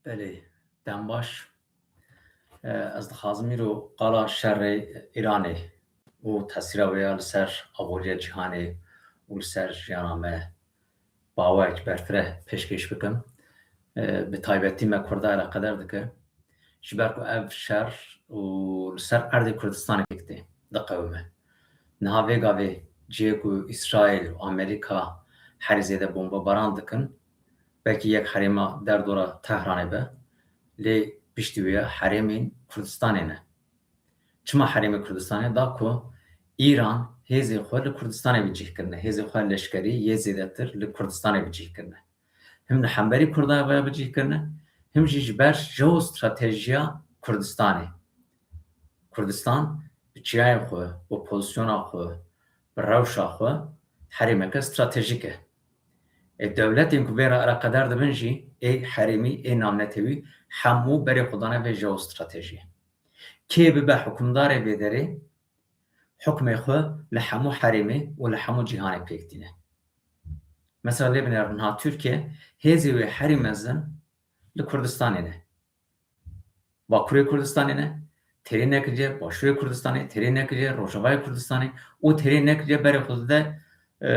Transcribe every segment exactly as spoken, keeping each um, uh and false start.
Belê, dem baş. E, ez dixwazim îro qala şerê Îranê û tesîra wê ya li ser aboriya cîhanê û li ser jiyana me bi awayekî berfireh pêşkêş bikim. E, bi taybetî me Kurda eleqedar dike. Ji ber ku ev şer û li ser erdê Kurdistanê pêk tê, diqewime. Niha vê gavê cihê ku Îsraîl û Amerîka herî zêde bombebaran dikin, belkî yek herêma derdora Tehranê be, lê piştî wê ya herêmên Kurdistanê ne. Çima herêmê Kurdistanê? Da ku Îran hêzê xwe li Kurdistanê bi cih kirine, hêzê xwe leşkerî yê zêdetir li Kurdistanê bi cih kirine. Him li hemberî Kurdan vaya bi cih kirine, him jî ji ber jeostratejiya Kurdistanê. Kurdistan bi çiyayên xwe, bi pozisyona xwe, bi rewşa xwe herêmeke stratejîk e. Ê dewletên ku vê re eleqedar dibin jî ê herêmî, ê navnetewî hemû berê xwe dane vê jeostratejiyê. Kê bibe hukimdarê vê derê, hukmê xwe li hemû herêmê û li hemû cîhanê pêk tîne. Mesela lê binêrin, niha Tirkiye hêzê wê herî mezin li Kurdistanê ne. Bakurê Kurdistanê ne, têrê nekiriye Başûrê Kurdistanê, têrê nekiriye Rojavayê Kurdistanê û têrê nekiriye berê xwe dide, e,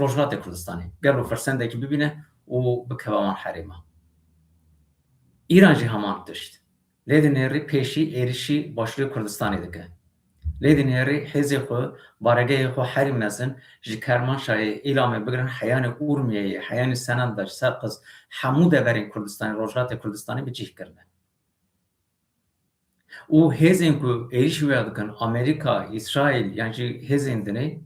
Rojhilatê Kurdistanê. Gelo firsendekî bibîne û bikeve wan herêma. Îran jî heman tişt. Lê dinêrî pêşî êrişî Başûrê Kurdistanê dike. Lê dinêrî hêzê xwe, baregehê xwe herî mezin ji Kermanşahê, Îlamê bigirin heyanê Urmiyeyê, heyanê Senandaj, Serqiz, hemû deverên Kurdistanê, Rojhilatê Kurdistanê bi cih kirine. Û hêzên ku êrîşî wê dikin, Amerîka, Îsraîl, yan jî hêzên dinê,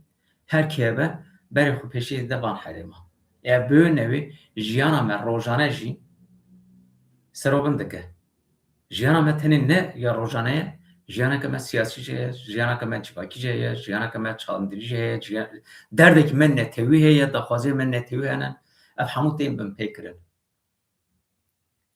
her kê be, berê xwe pêşî de van herêma. Ev bihêne wê jiyana me rojane jî serobin dike. Jiyana me tenê ne ya rojane ye, jiyaneke me siyasî jî heye, jiyaneke me civakî jî heye, jiyaneke me çandinî jî heye, jiyan-, derdekî me netewî heye, daxwaziyê me netewî hene, ev hemû tên binpêkirin.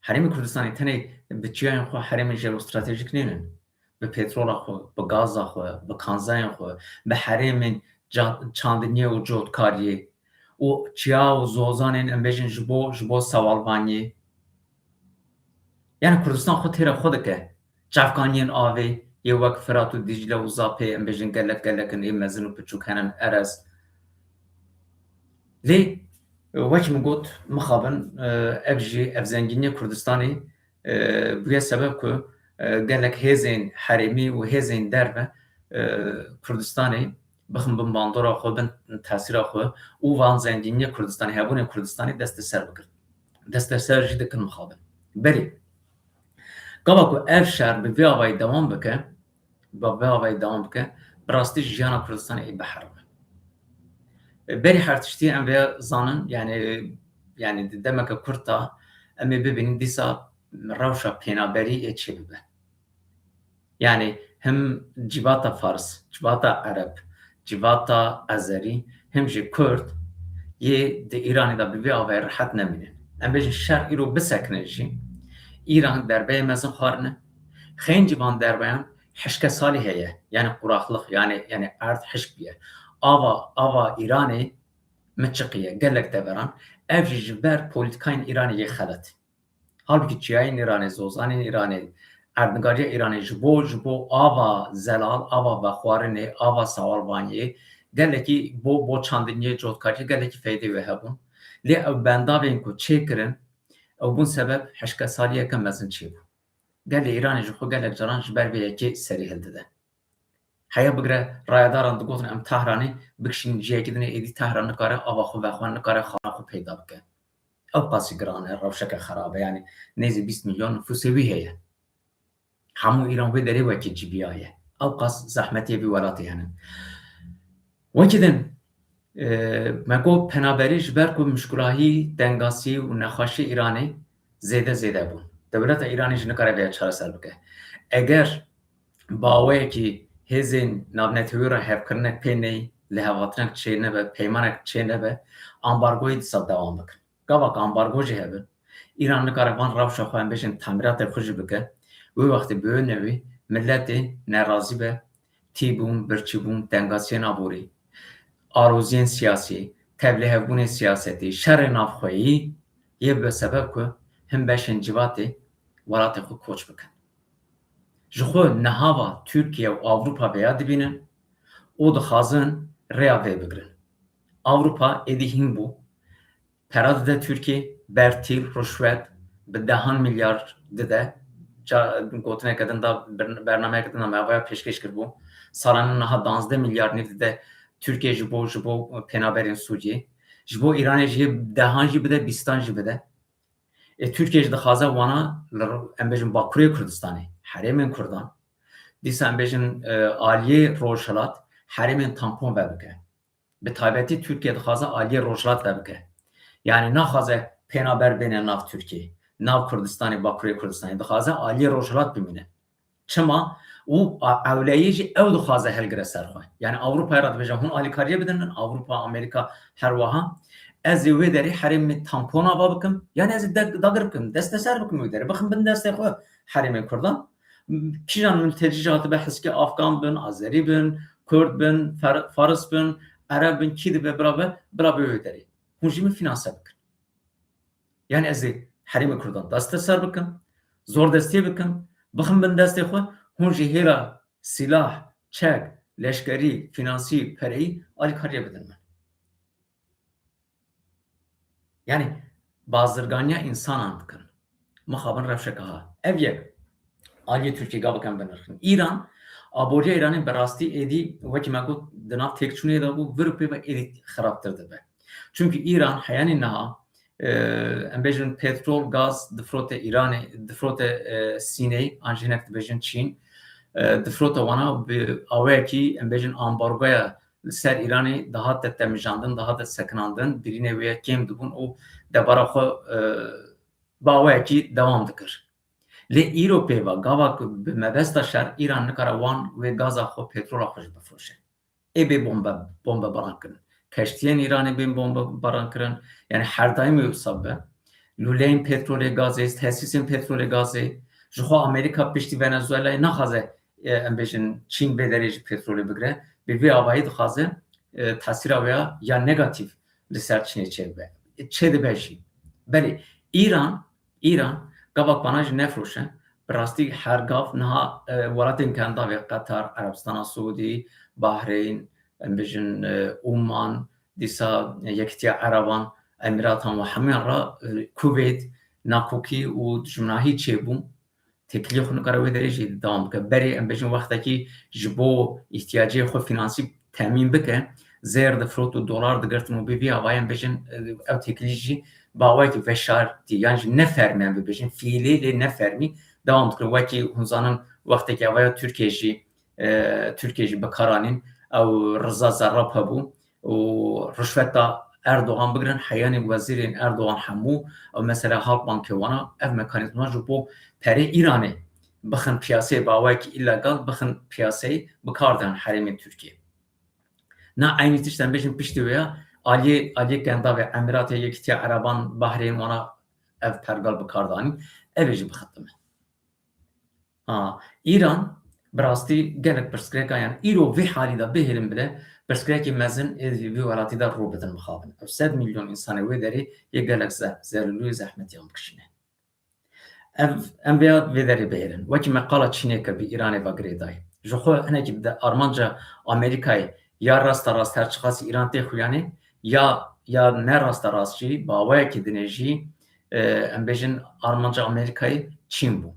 Herêmê Kurdistanê tenê bi çiyayên xwe herêmên jeostratejîk nînin. Bi petrola xwe, bi gaza xwe, bi kanzayên xwe, bi herêmên ca-, çandiniyê û cotkariyê û çiya û zozanên, em bêjin, ji bo, ji bo sewalvaniyê. Yani Kurdistan xwe têra xwe dike. Çavkaniyên avê yê wek Firat û Dîcle û Zapê, em bêjin, gelek gelek in, ê mezin û piçûk hene, Erez. Lê, wek min got, mixabin, e, ev jî, ev zengîniyê Kurdistanê, e, bûye sebeb ku, e, gelek hêzên herêmî û hêzên derve, e, Kurdistanê bixin bin bandora xwe, bin tesîra xwe û van zengîniyê Kurdistanê, hebûnê Kurdistanê dest li ser bigirin. Dest li ser jî dikin mixabin. Belê, gava ku ev şer bi vê avayî dewam bike, bi vê avayî dewam bike, bi rastî jiyana Kurdistanê ê biherime. Berî her tiştî em vê zanin, yani, yani di demeke kurt de em ê bibînin dîsa rewşa pênaberî ê çê bibe. Yani him civata Fars, civata Ereb, civata Ezerî, him jî Kurd yê di Îranê de bi vê avayî rehet nemînin. Em bêjin şer îro bisekine jî, Îran derbeyê mezin xwarine. Xêncî van derbeyan hişke salî heye, yani quraxlıq, yani, yani erd hişk bûye. Ava, ava Îranê miçiqiye, gelek deveran. Ev jî ji ber polîtîkayên Îranê yê xelet. Halbûkî çiyayên Îranê, zozanên Îranê, erdnigariya Îranê ji bo, ji bo ava zelal, ava vexwarinê, ava sewalvaniyê, gelekî bo, bo çandiniyê, cotkariyê, gelekî feydê wê hebûn. Lê ew bendavên ku çêkirin, ew bûn sebeb hişkesaliyeke mezin çêbû. Gelê Îranê ji xwe gelek caran ji ber vê yekê serî hildide. Heya bigire rayedaran digotin, em Tehranê bikişînin cihekî din ê, êdî Tehran nikare ava xwe vexwe, nikare xana xwe peyda bike. Ew qasî giran e, rewşeke xerab e, yani nêzî bîst milyon nifûsê wî heye. Hemû Îran wê derê wekî civiya ye. Ew qas zehmetiyê vî welatê hene. Wekî din, e, me got penaberî ji ber ku muşkilahî, tengasî û nexweşî Îranê zêde zêde bûn. Dewleta Îranê jî nikare vêya çareser bike. Eger bi awayekî hêzên navnetewî re hevkirinek pê neyî, lihevhatinek çê nebe, peymanek çê nebe, ambargoyê dîsa dewam bikin. Gava ku ambargo jî hebin, Îran nikare van rewşa xwe, em bêjin, temîratê xwe jî bike. Wê wextê bi wê newî miletê nerazî be, tîbûn, birçîbûn, tengasiyên aborî, aloziyên siyasî, tevlihevbûnê siyasetî, şerê navxweyî yê bibe sebeb ku hin beşên civatê welatê xwe koç bikin. Ji xwe nehava Tirkiye û Ewropa vêya dibînin û dixwazin rêya vê bigirin. Ewropa êdî hîn bû. Pera dide Tirkiye, bertîl, ruşwet, bi dehan milyar dide. Ca, gotineke din da, bir-, bernameyeke din da me vaya pêşkêş kiribû. Salane niha duwazdeh milyar nîv dide Tirkiye ji bo, ji bo pênaberên Sûriyê. Ji bo Îranê jî dehan jî bide, bîstan jî bide. E, Tirkiye jî dixwaze wana li, em bêjin, Bakurê Kurdistanê, herêmên Kurdan, dîsa em bêjin, e, aliyê Rojhilat herêmên tampon vebike. Bi taybetî Tirkiye dixwaze aliyê Rojhilat vebike. Yanî naxwaze pênaber bêne nav Tirkiyê, nav Kurdistanê, Bakurê Kurdistanê. Dixwaze aliyê Rojhilat bimîne. Çima? Û a-, ewleyê jî ew dixwaze hilgire ser xwe. Yanî Ewropayê re dibêje, hûn alîkariyê bidin min, Ewropa, Amerîka her wiha. Ez ê wê derê herêmê tampona va bikim, yanî ez ê de-, dagir bikim, desteser bikim wê derê. Bixin bin destê xwe herêmê Kurdan. Kîjan mültecî jî hatibe heskê Afgan bin, Azerî bin, Kurd bin, Fer-, Faris bin, Ereb bin, kî dibe bira be, bira be wê derê. Hûn jî min fînanse bikin. Yanî ez ê herêmê Kurdan desteser bikim, zor destê bikim, bixim bin destê xwe, hûn jî hêla sîlah, çek, leşkerî, fînansî, pereyî alîkariyê bidin min. Yanî bazirganiya însanan dikin. Mixabin rewşeke ha. Ev yek. Aliyê Tirkiyê gavek em binirxin. Îran, aboriya Îranê bi rastî êdî, wekî me got, di nav têkçûnê de bû, vir û pê ve êdî xirabtir dibe. Çimkî Îran heyanî niha, e, em bêjin petrol, gaz difirote Îranê, difirote, e, Sîneyê, an jî hinek dibêjin Çîn, e, difirote wana bi awayekî, em bêjin, ambargoya li ser Îranê dihate temijandin, dihate sekinandin, birînê wê kêm dibûn û debara xwe, e, bi awayekî dewam dikir. Lê îro pê ve, gava ku bi mebesta şer, Îran nikare wan wê gaza xwe, petrola xwe jî bifroşe. Ê bê bombe, bombebaran kirin. Keştiyên Îranê bên bombebaran kirin. Yanî her daîm wê wisa be. Lûleyên petrolê, gazê, tesîsên petrolê, gazê. Ji xwe Amerîka piştî Venezuelayê naxwaze, e, em bêjin, Çîn vê derê ji petrolê bigire. Bi vî avayî dixwaze, e, tesîra wê ya, ya negatîf li ser Çînê çêbibe. Çêdibe jî. Belê Îran, Îran gava ku wana jî nefroşe, bi rastî her gav niha, e, welatên kendavê, Qetar, Erebistana Siûdî, Bahreyn, em bêjin, e, Oman, dîsa Yekîtiya Ereban, Emîratan û hemûyan re, e, Kuveyt, nakokî û dijminahî çêbû. Têkiliyê xwe nikare wê derê jî dewam bike. Berê, em bêjin, wextekî ji bo îhtiyacê xwe fînansî temîn bike, zêr difirot û dolar digirtin û bi vî avayê, em bêjin, ew têkilî jî bi awayekî veşartî, yan jî ne fermî, em bibêjin, fiîlî lê ne fermî dewam dikir. Wekî hûn zanin, wextekî avaya Tirkiye jî, e, Tirkiye jî bi kar anîn, ew Riza Zerrab hebû. û rişweta Erdogan bigirin, heyanî wezîrên Erdogan hemû, ew mesela Halkbankê wana, ev mekanîzma ji bo perê Îranê bixin piyaseyê, bi awayekî îlegal bixin piyaseyê, bi kar dihên herêmê Tirkiyê. Na eynî tişt em bêjin piştî wê ya, aliyê, aliyê kendavê Emîratê, Yekîtiya Ereban, Bahreyn wana ev pergal bi kar danîn, ev ê jî bixitime. Ha, Îran bi rastî gelek pirsgirêkan, yanî îro vê halî de bihêlin bile, pirsgirêkê mezin ê vî welatî de rû bidin mixabin. Ew sed milyon însanê wê derê yê gelek ze-, zelîlî û zehmetiyan bikişîne. Ev, em vêya vê derê bihêlin. Wekî me qala Çînê kir, bi Îranê ve girêdayî. Ji xwe hinekî bi de armanca Amerîkayê ya rasta rast her çiqasî Îran tê xuyanê, ya, ya ne rasta rast jî, bi awayekî dinê jî, e, em bêjin armanca Amerîkayê Çîn bû.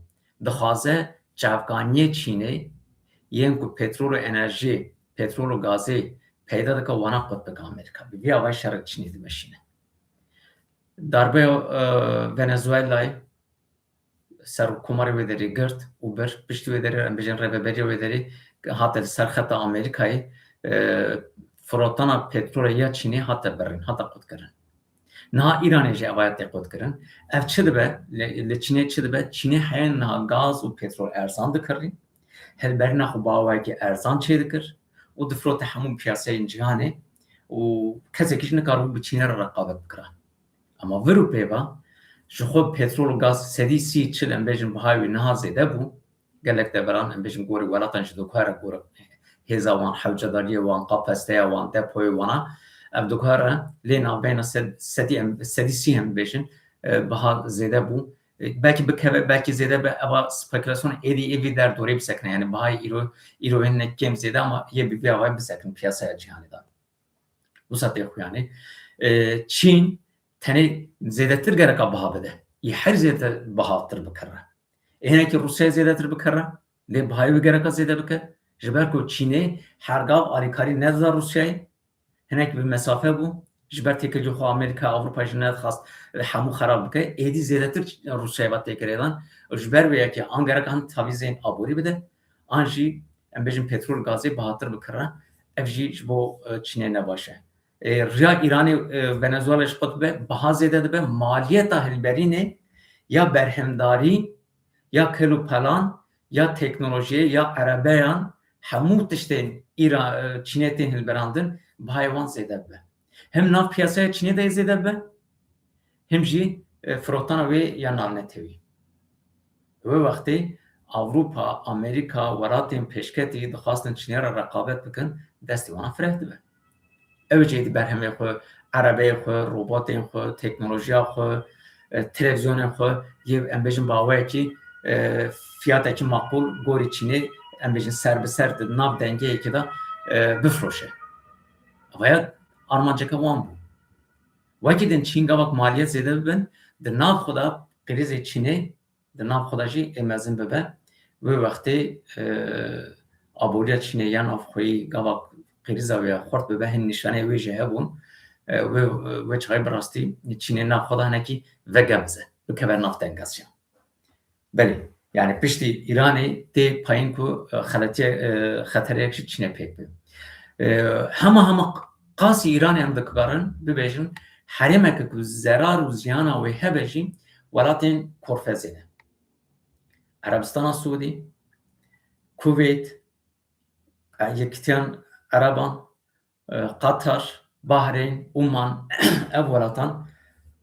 Dixwaze çavkaniyê Çînê yên ku petrol û enerjiyê, petrol û gazê peyda dike, wana qut bike Amerîka. Bi vî avayî şerek Çînê dimeşîne. Darbeya, e, Venezuelayê serokkomarê wê derê girt û bir, piştî wê derê, em bêjin rêveberiya wê derê hate li ser xeta Amerîkayê, e, firotana petrolê ya Çînê hate birîn, hate qutkirin. Niha Îranê jî evaya tê qutkirin. Ev çi dibe? Li, li Çînê çi dibe? Çînê heyên niha gaz û petrol erzan dikirî. Hilberîna xwe bi awayekî erzan çêdikir û difirote hemû piyaseyên cîhanê û kesekî jî nikaribû bi Çînê re reqabet bikira. Ama vir û pê ve ji xwe petrol û gaz sedî sî çil, em bêjin, bihayê wî niha zêde bû. Gelek deveran, em bêjin, gorî welatan ji dikare, gorî hêza wan, hewcedariyê wan, kapasiteya wan, depoyê wana, ev dikare lê navbeyna sed, sedî em, sedî sî em bêjin, e, biha zêde bû. E, belkî bikeve, belkî zêde be, eva spekulasyon êdî ê vî derdorê bisekine. Yani bahayê îro, îro hinek kêm zêde ama yê bi vî avayî bisekin piyasaya cîhanê de. Wisa tê xwe yani. E, Çîn tenê zêdetir gereka baha bide. Yê her zêde bahatir bikire. Ê hinekî Rûsyayê zêdetir bikire. Lê bahayê wê gereka zêde bike. Ji ber ku Çînê her gav alîkarî nedida Rûsyayê. Hinek bi mesafe bû. Ji ber têkilî xwe Amerîka, Ewropa jî nedixwast hemû xerab bike. Êdî zêdetir Rûsyayê ve têkilê dan. Ji ber wê yekê an gerek an tavîzên aborî bide, an jî, em bêjin, petrol, gazê bahatir bikire. Ev jî ji bo, e, Çînê ne baş e. E, riya Îranê, e, Venezuela ji xwe dibe, baha zêde dibe, maliyeta hilberînê ya berhemdarî, ya kelopelan, ya teknolojiyê, ya erebeyan, hemû tiştên Îra-, e, Çînê tên hilberandin, bahayê wan zêde bibe. Hem nav piyasaya Çînê de zêde bibe, hem jî, e, firotana wê ya navnetewî. Wê wextê Ewropa, Amerîka, welatên pêşketî dixwastin Çînê re reqabet bikin, destê wan fireh dibe. Ew jî êdî berhemê xwe, erebeyê xwe, robotên xwe, teknolojiya xwe, e, televîzyonên xwe yê, em bêjin, bi awayekî, e, fiyatekî maqûl gorî Çînê, em bêjin, ser bi ser di nav dengeyekî de, e, bifroşe. Ev ya armanceke wan bû. Wekî din Çîn gavak maliyet zêde bibin, di nav xwe de krîzê Çînê di nav xwe de jî ê mezin bibe. Wê wextê, e, aboriya Çînê ya navxweyî gava krîza wê ya xurt bibe, hin nîşaneyê wê jî hebûn. E, wê, wê çaxê bi rastî Çînê nav xwe de hinekî vegemze, bikeve nav tengaziyan. Belê, yani piştî Îranê tê payîn ku, e, xeletiye, e, xetereyek ji Çînê pêk be. E, hema hema qasî Îranê em dikarin bibêjin, herêmeke ku zerar û ziyana wê hebe jî welatên Korfezê ne. Erebistana Siûdî, Kuveyt, e, Yekîtiyan Ereban, e, Qatar, Bahreyn, Oman, ev welatan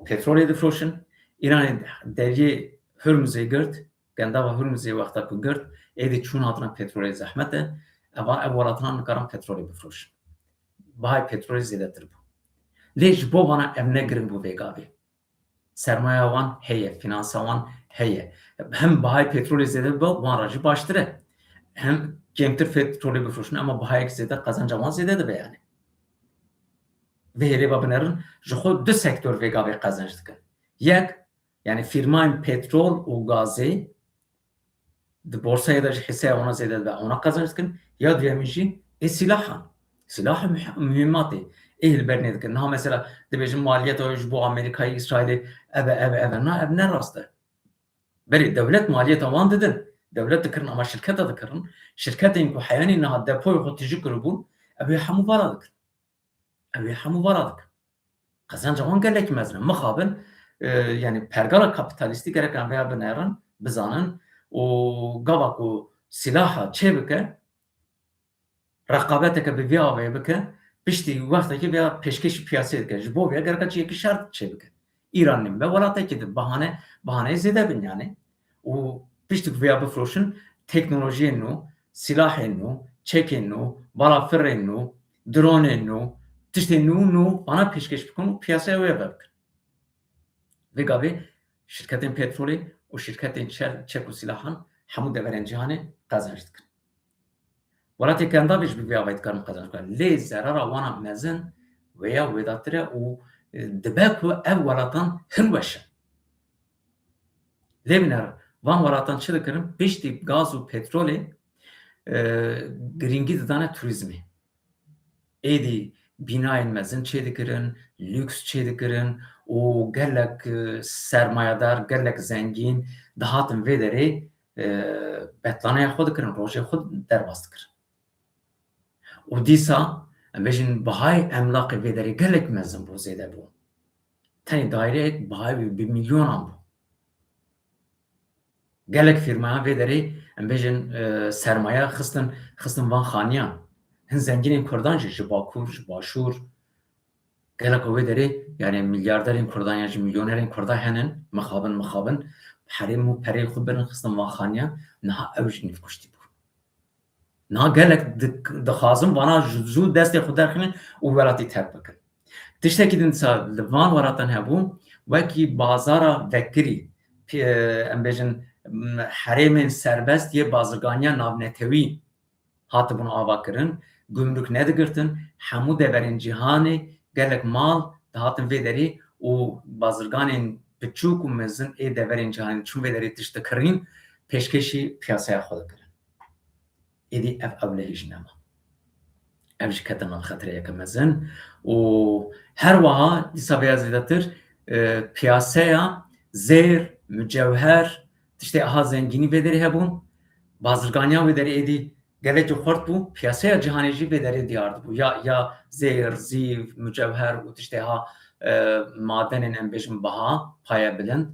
petrolê difroşin. Îranê deriyê Hurmuzê girt, gandava Hurmuzê wexta ku girt, êdî çûn hatina petrolê zehmet e. Eva, ev welatan nikarin petrolê bifroşin. Bahayê petrolê zêdetir bû. Lê ji bo vana ev ne giring bû vê gavê. Sermaya wan heye, finansa wan heye. Hem bahayê petrolê zêde bibe, wan re jî baştir e. Hem kêmtir petrolê bifroşin, ama bahayek zêde, qezenca wan zêde dibe yani. Vê hêlê ve binerin, ji xwe du sektor vê gavê qezenc dikin. Yek, yani fîrmayên petrol û gazê, di borsayê de ji hîseya wana zêde dibe, wana qezenc dikin. Ya duyemîn jî ê sîlahan. Sîlah û muh-, muhîmatê ê hilbernê dikin. Niha mesela dibêjin maliyeta ji bo Amerîkayê, Îsraîlê, ev e, ev e, ev e. Na, ev ne rast e. Belê, dewlet maliyeta wan didin. Dewlet dikirin, ama şirketa dikirin. Şirketên ku heyanî niha depoyê xwe tijî kiribûn, ev ê hemû vala dikin. Ew ê hemû vala dikin. Qezenca wan gelek mezin e. Mixabin, e, yani pergala kapîtalîstî gerek em vêya binerin, bizanin û gava ku sîlaha çêbike, reqabeteke bi vî avê bike, piştî wextekî vêya pêşkêşî piyasê dike. Ji bo vêya gereka çi yekî şert çêbike. Îran nîm be welatekî di bahane, bahaneyê zêde bin yani. Û piştî ku vêya bifroşin, teknolojiyên nû, silahên nû, çekên nû, balafirên nû, dronên nû, tiştên nû, nû, vana pêşkêş bikin û piyasaya wê vebikin. Vê gavê şirketên petrolê û şirketên çe-, çek û silahan hemû deverên cîhanê qezenc dikin. Welatê kendavê jî bi vê avayî dikarin qezenc bikin. Lê zerara wana mezin wêya wêdatir e û, e, dibe ku ev welatan hin weş in. Lê biner, van welatan çi dikirin? Piştî gaz û petrolê, e, girîngî didane turizmê. Êdî bînayên mezin çêdikirin, lûks çêdikirin û gelek, e, sermayedar, gelek zengîn dihatin vê derê, e, betlaneya xwe dikirin, rojê xwe derbas dikirin. Û dîsa, em bêjin, bihayê emlaqê vê derê gelek mezin bû, zêde bû. Tenê daîreyek bihayê wî bi milyonan bû. Gelek fîrmayan vê derê, em bêjin, e, sermaye xistin, xistin van xaniyan. Hin zengînên kurdan jî ji Bakur, ji Başûr, geleka wê derê, yani milyarderên kurdan ya jî milyonerên kurdan henin, mixabin, mixabin, herêm û pereyê xwe birin xistin van xaniyan, niha ew jî nîvkuştî bû. Niha gelek di-, dixwazin vana ji zû destê xwe derxînin û welatî terk bikin. Tiştekî din dîsa li van welatan hebû, wekî bazara vekirî, pi-, em bêjin, m-, herêmên serbest yê bazirganiya navnetewî hatibûn ava kirin, gumruk nedigirtin, hemû deverên cîhanê gelek mal dihatin vê derê û bazirganên piçûk û mezin ê deverên cîhanê diçûn vê derê tişt dikirîn, pêşkêşî piyasaya xwe dikirin. Êdî ev ewlehî jî nema. Ev jî kete nav xetereyeke mezin û her wiha dîsa vêya zêdetir, e, piyaseya zêr, mucewher, tiştê aha zengînî vê derê hebûn. Bazirganiya wê derê êdî gelekî xurt bû. Piyaseya cîhanê jî vê derê diyar dibû. Ya, ya zêr, zîv, mucewher û tiştê ha, e, madenên em bêjin biha, paye bilind.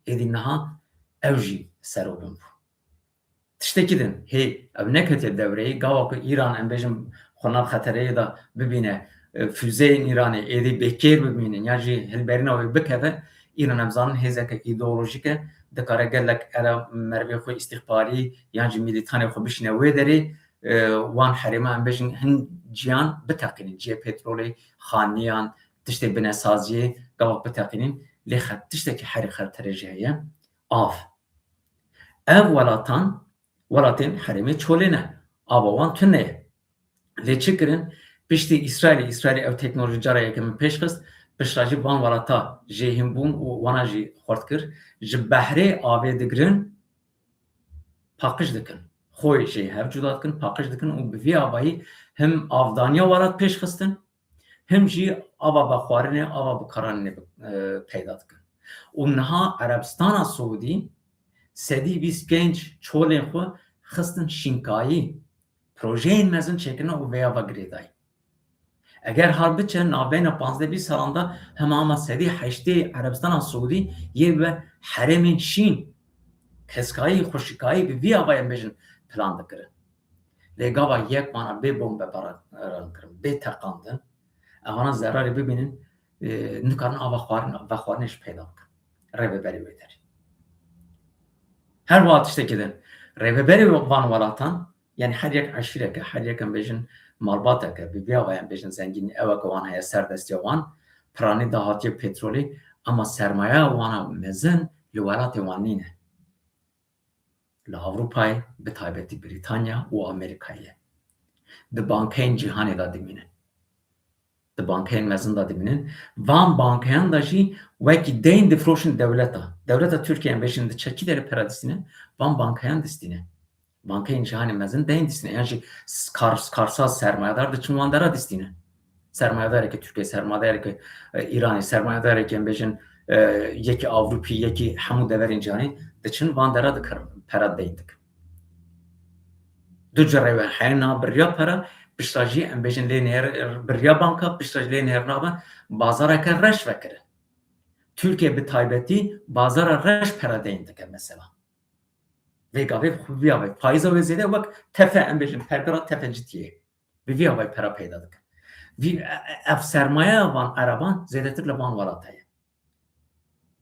Êdî niha ew jî serobin bû. Tiştekî din, hê ew neketiye dewreyê, gava ku Îran, em bêjin, xwe nav xetereyê de bibîne, e, füzeyên Îranê êdî bêkêr bibînin, yan jî hilberîna wê bikeve, Îran, em zanin, hêzeke îdeolojîk e, dikare gelek era merivê xwe îstîxbarî yan jî mîlîtanê xwe bişîne wê derê, e, wan herêma, em bêjin, hin ciyan biteqînin, cihê petrolê, xaniyan, tiştê binesaziyê, gava biteqînin, lê xet-, tiştekî herî xeterê jî heye, av. Ev welatan, welatên herêmê çolê ne. Ava wan tune ye. Lê çi kirin? Piştî Îsraîlê, Îsraîlê ew teknolojî cara yekem pêş xist, piştre jî van welata jêhîn bûn û wana jî xurt kir. Ji behrê avê digirin, paqij dikin. Xwe jê hev cuda dikin, paqij dikin û bi vî avayî him avdaniya welat pêş xistin, him jî ava vexwarinê, ava bikaranê, e, peyda dikin. Û niha Erebistana Siûdî sedî bîst pênc çolên xwe xistin şînkayî, projeyên mezin çêkirine û vêya ve girêdayî. Eger har biçe, navbeyna panzdeh bîst salan de hema hema sedî heştê Erebistana Siûdî yê be herêmên şîn, keskayî, xweşikayî bi vî avayê em bêjin plan dikirin. Lê gava yek vana bê bombe baran kirin, bê teqandin, evana zerarê bibînin, e, nikarin ava xwarin, vexwarinê jî peyda bikin. Rêveberê wê derê. Her wiha tiştekî din. Rêveberê van welatan, yanî her yek eşîreke, her yek em bêjin malbateke, bi vî avayê em bêjin zengînî, ew e ku wan heye ser destiya wan, piranî dahatiye petrolê, ama sermayeya wana mezin li welatê wan nîne. Li Ewropayê, bi taybetî Brîtanya û Amerîkayê ye. Di bankeyên cîhanê de dimînin. Di bankeyên mezin de dimînin. Van bankeyan de jî wekî deyn difroşin dewleta. Dewleta Tirkiye, em bêjin, diçe kî derê pere distîne? Van bankeyan distîne. Bankeyên cîhanê mezin deyn distîne. Yan jî s-, kar-, karsaz, sermayedar diçin wan dera distîne. Sermayedareke Tirkiye, sermayedareke, e, Îranê, sermayedareke, em bêjin, e, yekî Ewropî, yekî hemû deverên cîhanê diçin van dera dikirin, pera deyn dikin. Du cihê wê heye, niha biriya pera, piştre jî em bêjin lê nêr-, biriya banka, piştre jî lê nêrnabe, bazareke reş vekirin. Tirkiye bi taybetî bazara reş pera deyn dike mesela. Vê gavê xwe vîya ve faiza wê zêde wek tefe, em bêjin, perpira tefe citiyê. Bi vîya ve pera peyda dike. Vî, e, e, ev sermayeya van Ereban zêdetir li van welata ye.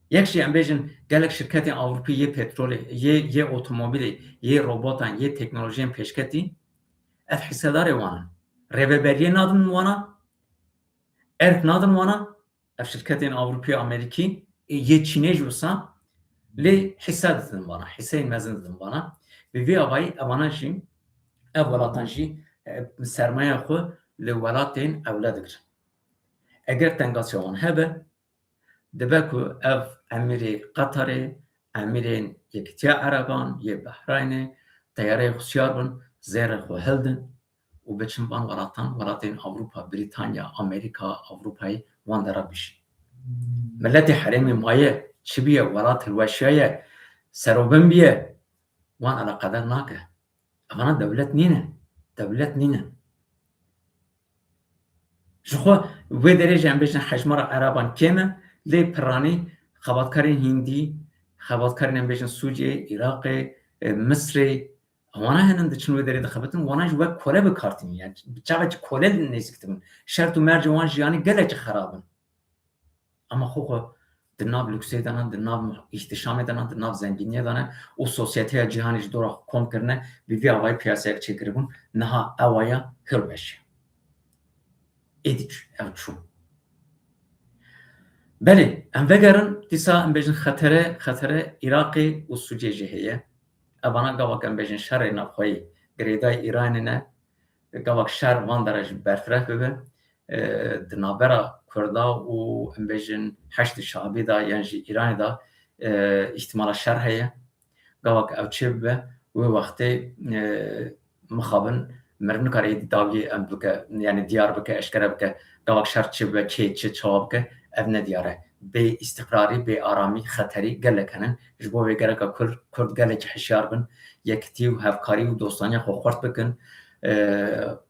Yek jî em bêjin gelek şirketên Ewropî yê petrolê, yê, yê otomobîlê, yê robotan, yê teknolojiyên pêşketî, ev hisedarê wan in. Rêveberiyê nadin wana, erk nadin wana, ev şirketên Ewropî, Amerîkî, ê yê Çînê jî wisa, lê hîse didin vana, hîseyên mezin didin vana. Bi vî avayî evana jî, ev welatan jî, e, sermayeya xwe li welatên ewle digirin. Eger tengasiya wan hebe, dibe ku ev emîrê Qetarê, emîrên Yekîtiya Ereban, yê Behraynê, teyareyê xwe siyar bin, zêrê xwe hildin, û biçin van welatan, welatên Ewropa, Brîtanya, Amerîka, Ewropayê wan dera bişî. Miletê herêmê maye, çi biye, welat hilweşiyaye, serobin biye, wan eleqedar nake. Evana dewlet nîne. Dewlet nîne. Ji xwe wê derê jî em bêjin hejmara Ereban kêm e, lê piranî xebatkarên Hîndî, xebatkarên em bêjin Sûriyê, Iraqê, e, Misrê, wana henin diçin wê derê dixebitin, wana jî wek kole bi kar tînin. Yani çavekî kole nêzîk dibin. Şert û mercê wan jiyanî gelekî xerab in. Ama xwe xwe di nav lüksê de ne, di nav îhtişamê de ne, di nav zengîniyê de ne û sosyeteya cîhanê ji dora xwe kom kirine, bi vî avayî piyaseyek çêkiribûn, niha ew aya hilweşiye. Êdî çû, ew çû. Belê, em vegerin, dîsa em bêjin xetere, xetere Iraqê û Sûriyê jî heye. Evana gavak em bêjin şerê navxweyî girêdayî Îranê ne. Gavak şer van dere jî berfireh bibe. E, di navbera Kurda û em bêjin Heşdî Şabî de yan jî Îranê de, e, îhtimala şer heye. Gavak ew çê bibe, wê wextê, e, mixabin meriv nikare êdî dawiyê em bike, yani diyar bike, eşkere bike. Gavak şer çi bibe, kê çi çawa bike, ev ne diyar e. Bê îstiqrarî, bê aramî, xeterî gelek henin. Ji bo vê gereka Kurd, Kurd gelekî hişyar bin, yekitî û hevkarî û dostaniya xwe xurt bikin, e,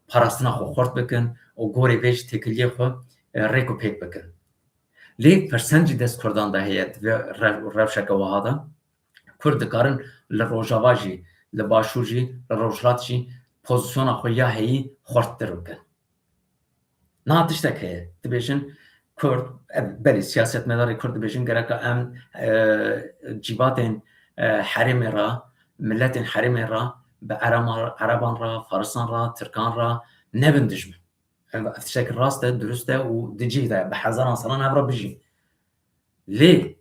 parastina xwe xurt bikin û gorê vê jî têkiliyê xwe, e, rêk û pêk bikin. Lê fersend jî dest Kurdan de heye, di vê rew-, rewşeke wiha de. Kurd dikarin li Rojava jî, li Başûr jî, li Rojhilat jî pozîsyona xwe ya heyî xurttir bikin. Niha tiştek heye. Dibêjin Kurd, ev, belê siyasetmedarê Kurd dibêjin gereka em, e, cîvatên, e, herêmê re, miletên herêmê re bi Erema-, Ereban re, Farisan re, Tirkan re nebin dijmin. Ev, ev tiştek rast e, dirust e û di cih de ye. Bi hezaran salan ev re bijîn. Lê,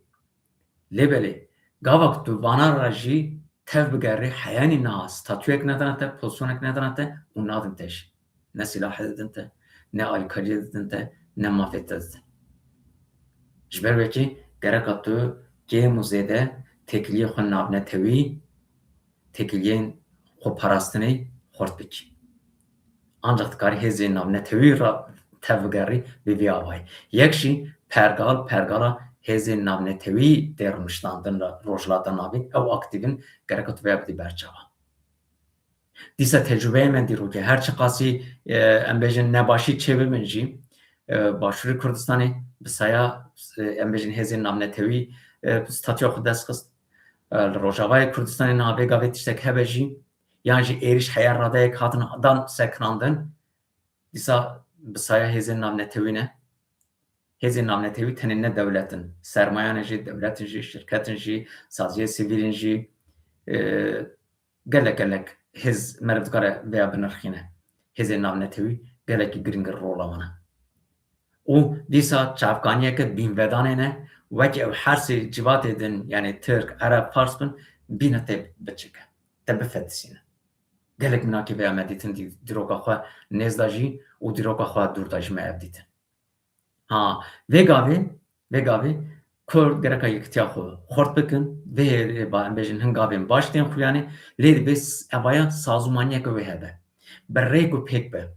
lê belê, gavak tu vana re jî tev bigerî, heyanî niha statuyek nedine te, pozîsyonek nedine te û nadin te jî. Ne sîlahê didin te, ne alîkariyê didin te, ne mafê te didin. Ji ber wekî gereka tu kêm û zêde têkiliyê xwe navnetewî, têkiliyên xwe parastinê xurt bikî. Ancaq dikarî hêzên navnetewî re tev bigerî bi vî avayî. Yek jî pergal, pergala hêzên navnetewî tê rûniştandin li Rojhilata Navîn, ew aktîv in, gereka tu vêya bidî ber çavan. Dîsa tecrûbeyê me dîrokê, her çiqasî, e, em bêjin nebaşî çêbibin jî, e, Başûrê Kurdistanê bi saya, e, em bêjin hêzên navnetewî, e, statûya xwe dest xist. E, li Rojavayê Kurdistanê niha vê gavê tiştek hebe jî, yan jî êrîş heya radeyek hatin dan sekinandin, dîsa bi saya hêzên navnetewî ne. Hêzên navnetewî tenê ne dewlet in. Sermayan e jî, dewlet in jî, şirket in jî, saziyê sivîl in jî, e, gelek gelek hêz meriv dikare vêya binirxîne. Hêzên navnetewî gelekî giring in rola wan e. Û dîsa çavkaniyeke bînvedanê ne, wekî ew her sê civatê din, yani Tirk, Ereb, Fars bin, bîne tê biçike, te bifetisîne. Gelek minakê vêya me dîtin, dî-, dîroka xwe nêz da jî û dîroka xwe dûr da jî me ev dîtin. Ha, vê gavê, vê gavê Kurd gereka yekitiya xwe xurt bikin, vê hêlê ba em bêjin hin gavên baş tên xuyanê, lê divê s-, evaya sazûmaniyeke wê hebe. Bi rêk û pêk be.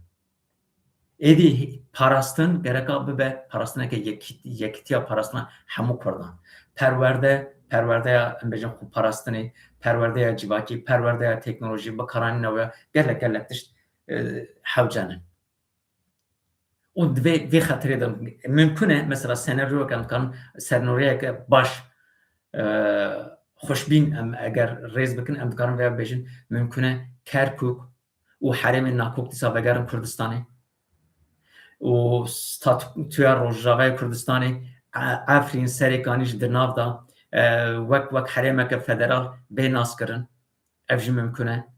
Êdî parastin gereka bibe parastineke yekî-, yekitiya parastina hemû Kurdan. Perwerde, perwerdeya em bêjin xwe parastinê, perwerdeya civakî, perwerdeya teknolojî, bikaranîna wê gelek gelek tişt, e, hewce ne. Û di vê, vê xetirê de mimkun e, mesela senaryoyek em dikarin, senaryayeke baş, e, xweşbîn em eger rêz bikin, em dikarin vêya bêjin, mimkun e Kerkûk û herêmên nakok dîsa vegerin Kurdistanê. Û statûya Rojavayê Kurdistanê, e, Efrîn, Serêkanî jî di nav de, e, wek, wek herêmeke federal bê naskirin. Ev jî mimkun e.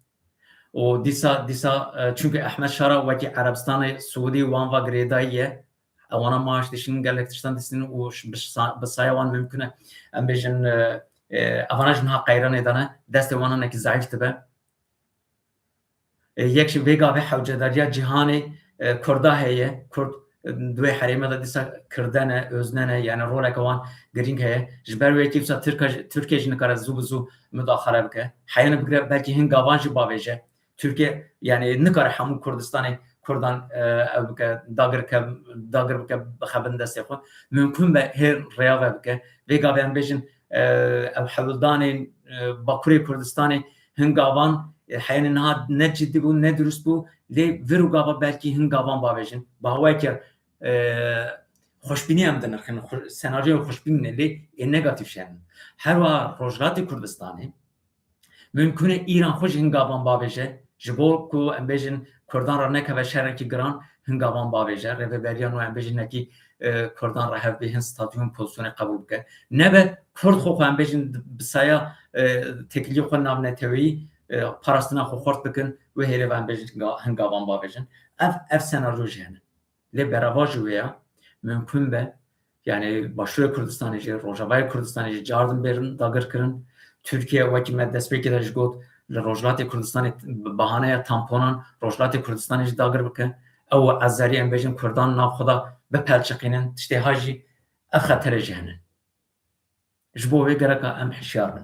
Û dîsa, dîsa, e, çunke Ehmed Şara wekî Erebistanê Siûdî wan va girêdayî ye. Ewana maaş dişînin, gelek tiştan distînin û ş-, bi sa-, bi saya wan mimkun e. Em bêjin, e, e, evana jî niha qeyranê de ne, destê wan hinekî zeîf dibe. E, yek jî vê gavê hewcedariya cîhanê, e, Kurda heye. Kurd, e, di wê herême de dîsa kirdene, öznene, yani roleke wan girîng heye. Ji ber wê yekê wisa Tirka jî, Tirkiye jî nikare zû bi zû mudaxale bike. Heyane bigire belkî hin gavan jî bavêje. Tirkiye, yani nikare hemû Kurdistanê Kurdan, e, ew bike, dagir ke, dagir bike, bixebin destê xwe. Mimkun be hê rêya ve bike. Vê gavê em bêjin, e, ew hewldanên, e, Bakurê Kurdistanê hin gavan, e, heyane niha ne cidî bû, ne dirust bû, lê vir û gava belkî hin gavan bavêjin. Bi hawayeke, e, xweşbînî em dinirxin, xwe-, senaryoya xweşbîn ne, lê ê negatîf jî henin. Her wiha Rojhilatê Kurdistanê, mimkun e Îran xwe jî hin gavan bavêje, ji bo ku em bêjin Kurdan re nekeve şerekî giran, hin gavan bavêje. Rêveberiya nû em bêjin hinekî, e, Kurdan re hev bê, hin statû, hin pozîsyonê qebûl bike. Nebe Kurd xwe xwe em bêjin bi saya, e, têkiliyê xwe navneteweyî, e, parastina xwe xurt bikin, wê hêlê ve em bêjin ga-, hin gavan bavêjin. Ev, ev senaryo jî hene. Lê berava ji wê ya, mimkun be Yani Başûrê Kurdistanê jî, Rojavayê Kurdistanê jî cardin bêrin dagirkirin. Tirkiye wekî me destpêkê de jî got, li Rojhilatê Kurdistanê bi bahaneya tamponan Rojhilatê Kurdistanê jî dagir bike. Ew Ezerî em bêjin Kurdan nav xwe de bipelçiqînin, tiştê ha jî ev xeterê jî hene. Ji bo wê gereka em hişyar bin.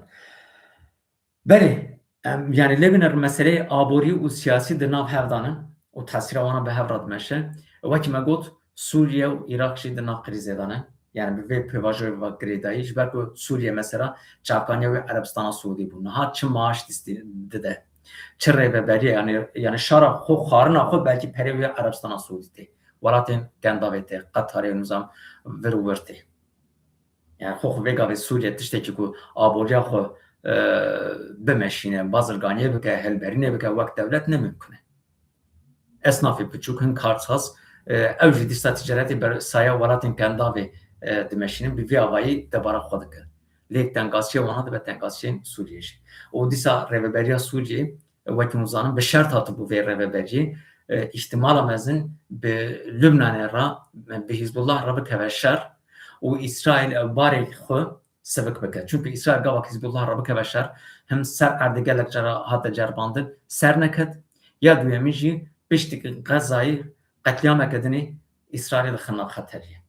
Belê, em, yani lê biner meseleyê aborî û siyasî di nav hev de ne û tesîra wana bi hev re dimeşe. Wekî me got, Sûriye û Iraq jî di nav krîzê de ne. Yani bi vê pêvajoyê ve girêdayî, ji ber ku Sûriye mesela çavkaniya wê Erebistana Siûdî bû. Niha çi maaş distî-, dide, çi rêveberiye, yani, yani şara xwe, xwarina xwe belkî perê wê Erebistana Siûdî tê. Welatên Kendavê tê, Qetarê û nizam vir û wir tê. Yani xwe xwe vê gavê Sûriye tiştekî ku aboriya xwe, e, bimeşîne, bazirganiyê bike, hilberînê bike, wek dewlet ne mimkun e. Esnafê piçûk, hin karsaz, e, ew jî dîsa ticaretê ber saya welatên Kendavê, e, dimeşînin, bi vî avayî debara xwe dike. Lê tengasiyê wana dibe tengasiyên Sûriyê jî. Û dîsa rêveberiya Sûriyê, wekî hûn zanin, bi şert hatibû vê rêveberiyê, e, îhtimala mezin bi Lubnanê re, bi Hizbullah re bikeve şer û Îsraîl ew barê xwe sivik bike. Çunku Îsraîl gava Hizbullah re bikeve şer, him ser erdê gelek cara hate ceribandin, ser neket, ya duyemîn jî piştî Xezayê qetlîameke dinê Îsraîlê dixin nav xeteriyê.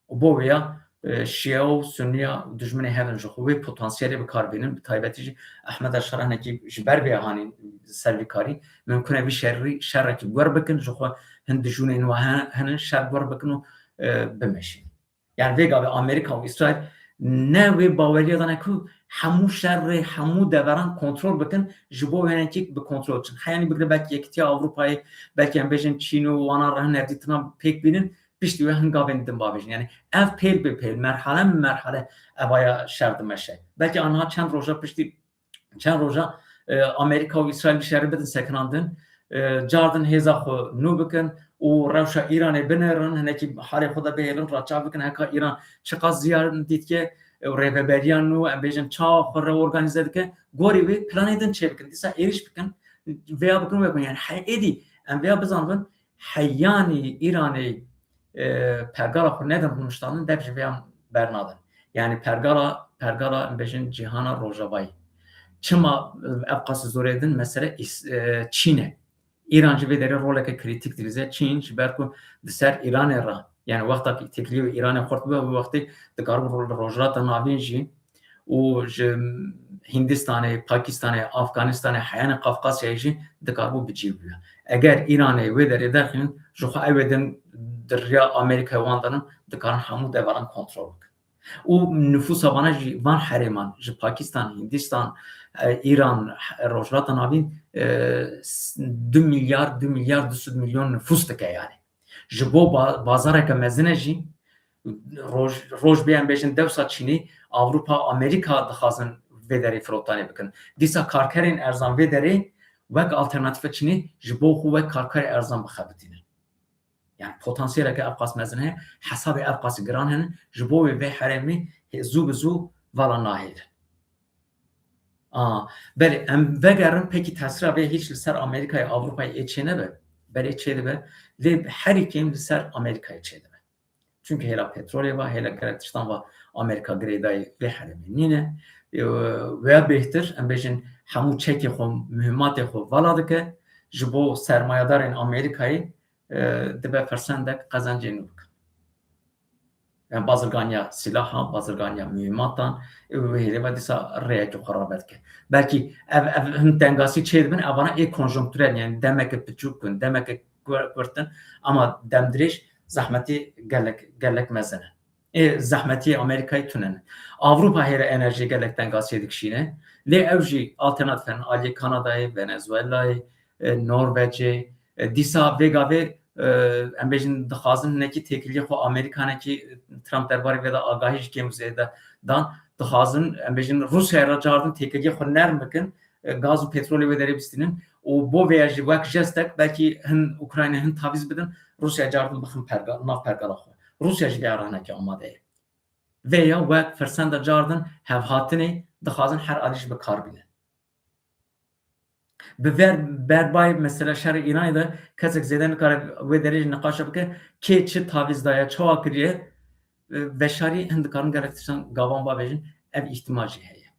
Û bo vêya, e, Şiya û Sunniya dijminê hev in, ji xwe wê potansiyelê bi kar bînin, bi taybetî jî Ehmed El-Şara hinekî ji ber vê hanî ser vî karî, mimkun e vî şerî, şerekî guer bikin, ji xwe hin dijûnên we he-, henin şer guer bikin û, e, bimeşînin. Yani vê gavê Amerîka û Îsraîl ne wê baweriya de ne ku hemû şerê, hemû deveran kontrol bikin, ji bo wê hinekî bi kontrol çin. Heyanî bigire belkî Yekîtiya Ewropayê, belkî em bêjin Çîn û wana re hin hevdîtina pêk bînin, piştî wê hin gavên din bavêjin. Yani ev pêl bi pêl, merhale bi merhale evaya şer dimeşe. Belkî aniha çend roja piştî, çend roja, e, Amerîka û Îsraîl bi şerî bidin sekinandin, e, cardin hêza xwe nû bikin û rewşa Îranê binêrin, hinekî halê xwe de bihêlin, raçav bikin, heka Îran çiqas ziyan dîtike, e, û rêveberiya nû, em bêjin, çawa xwe reorganize dike, gorî wê planê din çêbikin. Dîsa êrîş bikin, vêya bikin, wê bikin. Yani he-, êdî em vêya bizanibin, heyanî Îranê, e, pergala xwe nedin rûniştandin, dev ji vêya bernadin. Yani pergala, pergala, em bêjin, cîhana Rojavayî. Çima, e, ev qas zorê din mesele Îs-, e, Çîn e. Îran ji vê derê roleke krîtîk dilîze. Çîn ji ber ku di ser Îranê re, yani wexta ku têkiliyê wê Îranê xurt bibe, wê wextê dikaribû ro-, Rojhilata Navîn jî û ji Hîndistanê, Pakistanê, Afganistanê, heyanê Qafqasyayê jî dikaribû bi cî bibe. Eger Îranê wê derê derxînin, ji xwe ew ê din di riya Amerîkayê wan de ne, dikarin hemû deveran kontrol bikin. Û nifûsa vana jî, van herêman, ji Pakistan, Hindistan, e, Îran, e, Rojhilata Navîn, e, s-, du milyar, du milyar du sed milyon nifûs dike yani. Ji bo ba-, bazareke mezin e jî, roj, roj bê em bêjin dewsa Çînî, Ewropa, Amerîka dixwazin vê derê firotanê bikin. Dîsa karkerên erzan vê derê wek alternatîfa Çînê ji bo xwe wek karkerê erzan bixebitînin. Yani potansiyeleke ev qas mezin heye, hesabê ev qas giran hene, ji bo wê vê herêmê hê-, zû bi zû vala nahêlin. A, belê, em vegerin, pekî tesîra vê hîç li ser Amerîkayê, Ewropayê ê çênebe? Belê çêdibe, lê herî kêm li ser Amerîkayê çêdibe. Çunke hêla petrolê va, hêla gelek tiştan va Amerîka girêdayî vê herêmê nîne. E, veya bêhtir, em bêjin hemû çekê xwe, muhîmatê xwe vala dike, ji bo sermayedarên Amerîkayê, e, dibe firsendek qezencê nû bikin. Yani bazirganiya silahan, bazirganiya muhîmatan, e, wê hêlê ve dîsa rêyekê xwe rave dike. Belkî ev, ev hin tengasî çê dibin, evana ê konjonktûrel, yani demeke piçûk in, demeke kur-, kurt in, ama demdirêj zehmetî gelek, gelek mezin e. Ê zehmetiyê Amerîkayê tune ne. Ewropa hêre enerjiyê gelek tengasiyê dikişîne. Lê ew jî alternatîf in aliyê Kanadayê, Venezuelayê, e, Norvecê. E, dîsa vê gavê, e, em bêjin dixwazin hinekî têkiliyê xwe Amerîka hinekî, e, Trump derbarê vê de agahî ji kêm zêde dan. Dixwazin, em bêjin Rûsyayê re cardin têkiliyê xwe nerm bikin, e, gaz û petrolê wê derê bistînin û bo vêya jî wek jestek belkî hin Ukrayna hin tavîz bidin, Rûsya cardin bixin perga-, nav pergala xwe. Rûsya jî vê re hinekî amade ye. Vêya wek firsenda cardin hevhatinê dixwazin her alî jî bi kar bînin. Bi ver berbayê mesela şerê Îranê de kesek zêde nikare wê derê jî niqaşa bike, kê çi tavîz daye, çawa kiriye, e, veşarî hin dikarin gelek tiştan gavan bavêjin, ev îhtimal jî heye.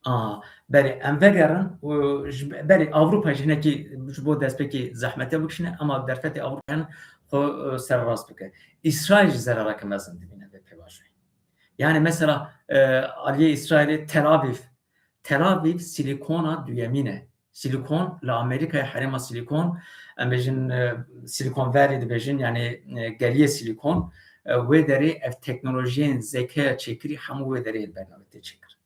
A, berê em vegerin û ji be-, berê Ewropa jî hinekî ji bo destpêkê zehmetiya bikişîne, ema derfetê Ewropa hene xwe, e, sererast bike. Îsraîl jî zerareke mezin dibîne vê pêvajoyê. Yani mesela, e, aliyê Îsraîlê Tel Aviv. Tel Aviv Silikona duyemîn e. Silikon li Amerîkayê herêma Silikon, em bêjin, e, Silicon Valley dibêjin, yani, e, geliyê Silikon, e, wê derê ev teknolojiyên zekeya çêkirî hemû wê derê li bernavê tê çêkir.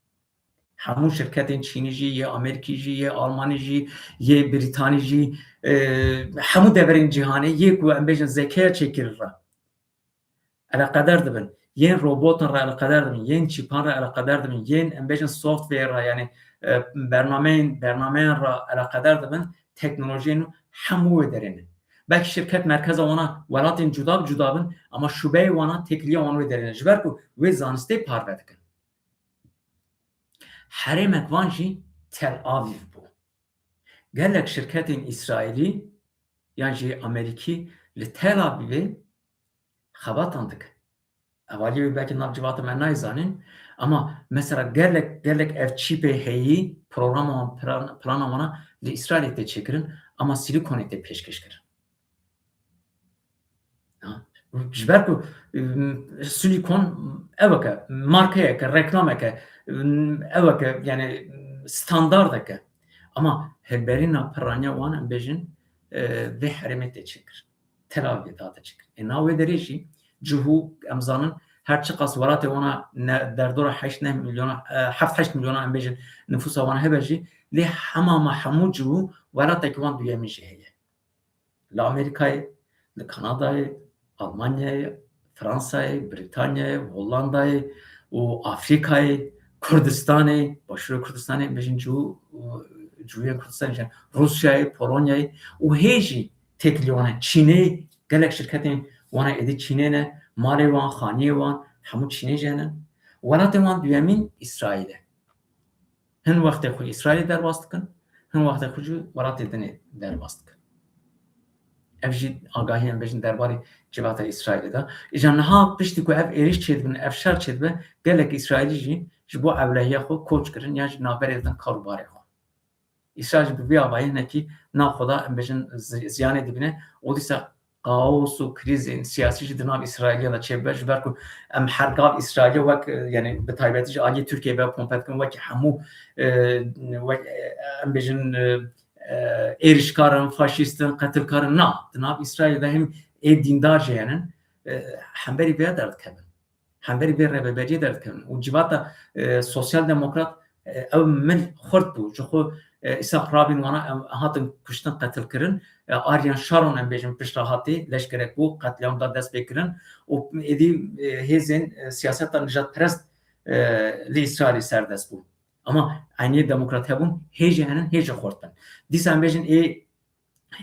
Hemû şirketên Çînî jî, yê Amerîkî jî, yê Almanî jî, yê Brîtanî jî, e, hemû deverên cîhanê yê ku em bêjin zekeya çêkirî re eleqeder dibin, yên robotan re eleqeder dibin, yên çîpan re eleqeder dibin, yên em bêjin software re, yani, e, bernameyên, bernameyan re eleqeder dibin, teknolojiyên nû hemû wê derê ne. Belkî şirket merkeza wana welatên cuda bi cuda bin, ama şubeyê wana têkiliya wan wê derê ne. Ji ber ku wê zanistê parve dikin. Herêmek van jî Tel Aviv bû. Gelek şirketên Îsraîlî yan jî Amerîkî li Tel Avivê xebatan dikin. Ev alî wê belkî nav civata me nayê zanîn, ama mesela gelek, gelek ev çîpê heyî, programa wan, plan-, plana wana li Îsraîlê tê çêkirin, ama Silikonê tê pêşkêş kirin. Ha? Ji ber ku, ım, Silikon eveke, markeyeke, reklameke, ım, eveke, yani standardeke. Ama hemberîna piraniya wan, em bêjin, e, vê herêmê tê çêkir. Tel Avivê dihate çêkir. Ê na wê derê jî cihû, em zanin, her çiqas welatê wana ne, derdora heşt neh milyona, e, heft heşt milyona, em bêjin, nifûsa wan hebe jî, lê hema me hemû cihû welatekî wan duyemîn jî heye. Li Amerîkayê, li Kanadayê, Almanyayê, Fransayê, Brîtanyayê, Hollandayê û Afrîkayê, Kurdistanê, Başûrê Kurdistanê, bêjin cû, cûyên Kurdistanê, jî Rûsyayê, Polonyayê û hê jî têkilî wan e. Çînê, gelek şirketên wan e êdî Çînê ne, malê wan, xaniyê wan, hemû Çînê jî hene. Welatê wan duyemîn Îsraîl e. Hin wextê xwe Îsraîlê derbas dikin, hin wextê xwe jî welatê dinê derbas dikin. Ev jî agahiyên bêjin derbarê civata Îsraîlê de. Îja niha piştî ku ev êrîş çêdibin, ev şer çêdibe, gelek Îsraîlî jî ji bo ewlehiya xwe koç kirin yan jî navberê didin kar û barê xwe. Îsraîl jî bi vî avayî hinekî nav xwe da, em bêjin zi-, ziyanê dibîne û dîsa kaos û krîzên siyasî jî di nav Îsraîlê de çêbibe, ji ber ku em her gav Îsraîlê wek, e, yani bi taybetî jî aliyê Tirkiyê ve pompe dikin, wekî hemû, e, wek, e, em bêjin, e, e, êrişkar in, faşîst in, qetilkar in. Na, di nav Îsraîlê de him ê dîndar jî henin, e, hemberî vê derdikevin. Hemberî vê rêveberiyê derdikevin. Û civata, e, sosyal demokrat, e, ew mil xurt bû. Ji xwe, e, Îsak Rabîn wana em hatin kuştin, qetilkirin. E, Ariel Sharon em bêjin piştre hatî, leşkerek bû, qetlîam da dest pê kirin. Û êdî, e, hêzên, e, siyaseta nijadperest, e, li Îsraîlê serdest bû. Ama eynî demokrat hebûn hê jî henin, hê jî xurt bin. Dîsa em bêjin ê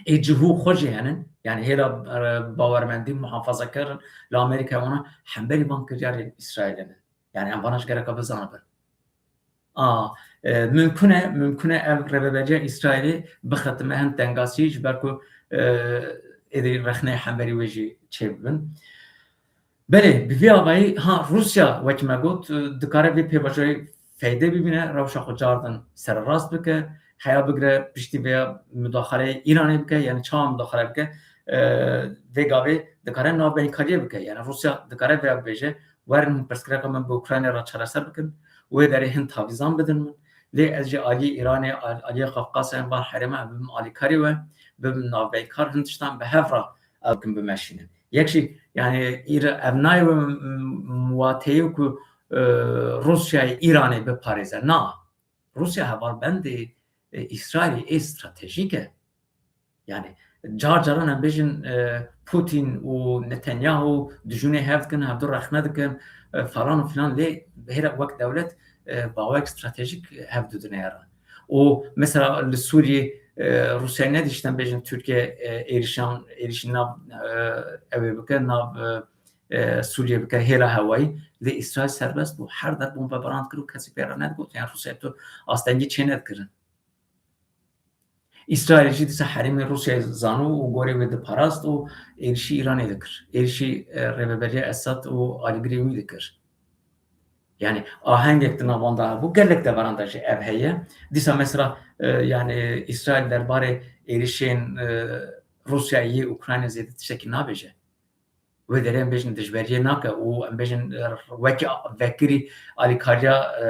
ê cihû xwe jî henin, yani hêla, e, bawermendî, muhafazakar in, li Amerîkayê wana hemberî van kiryarên Îsraîlê ne. Yani em vana ji gereka bizanibin. A, e, mimkun e, mimkun e ev rêveberiya Îsraîlê bixetime hin tengasî, ji ber ku, e, êdî rexneyê hemberî wê jî çêbibin. Belê, bi vî avayî, ha, Rûsya, wekî me got, e, dikare vê pêvajoyê feyde bibîne, rewşa xwe cardin sererast bike, heya bigire piştî vêya mudaxaleyê Îranê bike, yani çawa mudaxale bike, e, vê gavê dikare navbeynkariye bike. Yani Rûsya dikare vêya bibêje, werin hûn pirsgirêka min bi Ukraynayê re çareser bikin, wê derê hin tavîzan bidin min. Lê ez jî aliyê Îranê, al-, aliyê Qafqasê em van herêma em bibim alîkarî we, bibim navbeynkar, hin tiştan bi hev re ew bikin bimeşînin. Yek jî, yani, îr-, ev nayê wê m-, m-, muwateyê ku, e, Rûsyayê Îranê biparêze. Na. Rûsya hevalbendê, e, Îsraîlê ê stratejîk e. Yani, car caran em bêjin, e, Putin û Netanyahu dijûnê hev dikin, hevdu rexne dikin, e, falan û filan, lê hêra wek dewlet, e, bawek stratejîk hevdu dinêrin. Û mesela li Sûriyê, e, Rûsyayê nedîştin bêjin Tirkiye, e, êrişan, êrişî nav, e, ew ê bike, nav, e, e, Sûriyê bike, hêla hewayî, lê Îsraîl serbest bû. Her der bombebaran dikir û kesî pê re nedigot. Yani Rûsyayê tu astengî çê nedikirin. Îsraîl jî dîsa herêmê Rûsyayê zanû û gorê wê diparast û êrişî Îranê dikir. Êrişî, e, rêveberiya Esad û alîgirê wî dikir. Yani ahengek di navanda hebû, gelek deveran de jî ev heye. Dîsa mesela, e, yani Îsraîl derbarê êrişên, e, Rûsyayê yê Ukrayna zêde tiştekî nabêje. Wê derê em bêjin dijberiyê nake û em bêjin, e, wekî vekirî alîkariya, e,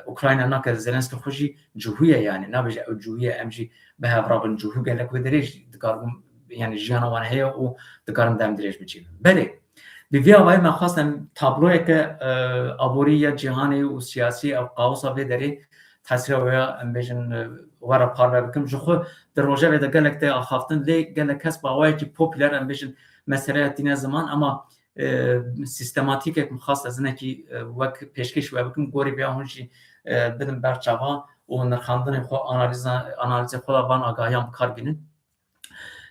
Ukrayna nake. Zelenski xwe jî cihûye yani. Nabêje ew cihûye, em jî bi hev rabin cihû. Gelek wê derê jî dikarin, yani jiyana wan heye û dikarin dem dirêj bicînin. Belê, bi vî avayî me xwest em tabloyeke, e, aborî ya cîhanê û siyasî ew kaosa vê derê tesîra wê ya em bêjin, e, we re parve bikim. Ji xwe di rojevê de gelek tê axaftin, lê gelek kes bi awayekî popûler em bêjin meseleya tîne ziman, ama, e, sîstematîkek min xwest ez hinekî, e, wek pêşkêş we bikim, gorî vêya hûn jî, e, bidin ber çava û nirxandinê xwe, analiza-, analizê xwe de van agahiyan bi kar bînin.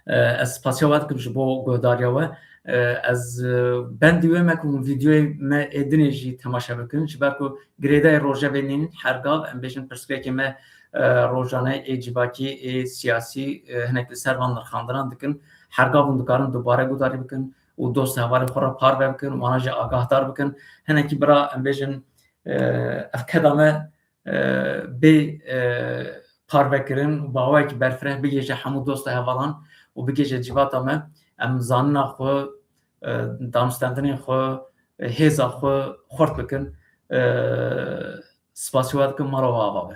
E, ez spasiya we dikim ji bo guhdariya we. E, ez, e, bendî wê me ku hûn vîdeoyê me ê dinê jî temaşe bikin, ji ber ku girêdayî rojevê nîn, her gav em bêjin pirsgirêkê me, e, rojane ê civakî, ê siyasî, e, hinek li ser van nirxandinan dikin. Her gav hûn dikarin dubare guhdarî bikin û dost hevalên xwe re parve bikin, wana jî agahdar bikin. Hinekî bira em bêjin, e, ev keda me, e, bê, e, parvekirin û bi awayekî berfireh bigihêje hemû dost û hevalan û bigihêje civata me. Em zanina xwe, e, danûstendinên xwe, e, hêza xwe xurt bikin. E, spasiya we dikim, mala we ava be.